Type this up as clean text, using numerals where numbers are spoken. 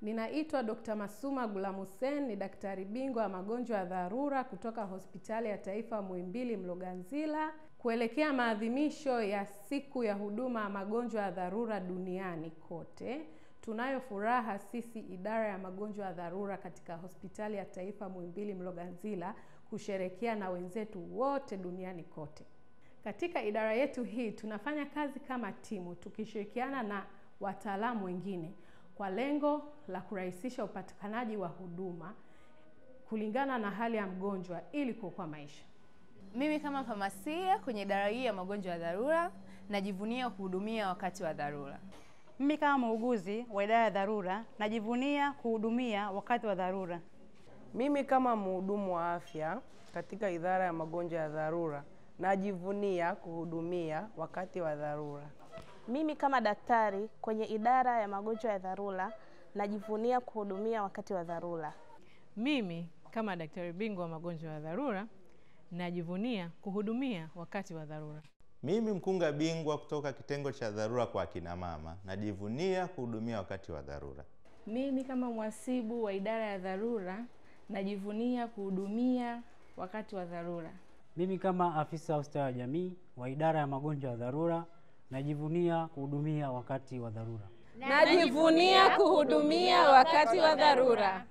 Ninaitwa Dr. Masuma Gulamhussein, ni daktari bingwa wa magonjwa ya dharura kutoka Hospitali ya Taifa Muhimbili Mloganzila. Kuelekea maadhimisho ya siku ya huduma ya magonjwa ya dharura duniani kote, tunayo furaha sisi idara ya magonjwa ya dharura katika Hospitali ya Taifa Muhimbili Mloganzila kusherekea na wenzetu wote duniani kote. Katika idara yetu hii tunafanya kazi kama timu tukishirikiana na wataalamu wengine kwa lengo la kurahisisha upatikanaji wa huduma kulingana na hali ya mgonjwa ili kuokoa maisha. Mimi kama famasia kwenye idara hii ya magonjwa ya dharura najivunia kuhudumia wakati wa dharura. Mimi kama muuguzi wa idara ya dharura najivunia kuhudumia wakati wa dharura. Mimi kama mhudumu wa afya katika idara ya magonjwa ya dharura najivunia kuhudumia wakati wa dharura. Mimi kama daktari kwenye idara ya magonjwa ya dharura najivunia kuhudumia wakati wa dharura. Mimi kama daktari bingwa wa magonjwa ya dharura najivunia kuhudumia wakati wa dharura. Mimi mkunga bingwa kutoka kitengo cha dharura kwa akina mama najivunia kuhudumia wakati wa dharura. Mimi kama mhasibu wa idara ya dharura najivunia kuhudumia wakati wa dharura. Mimi kama afisa ustawi wa jamii wa idara ya magonjwa ya dharura najivunia kuhudumia wakati wa dharura. Najivunia kuhudumia wakati wa dharura.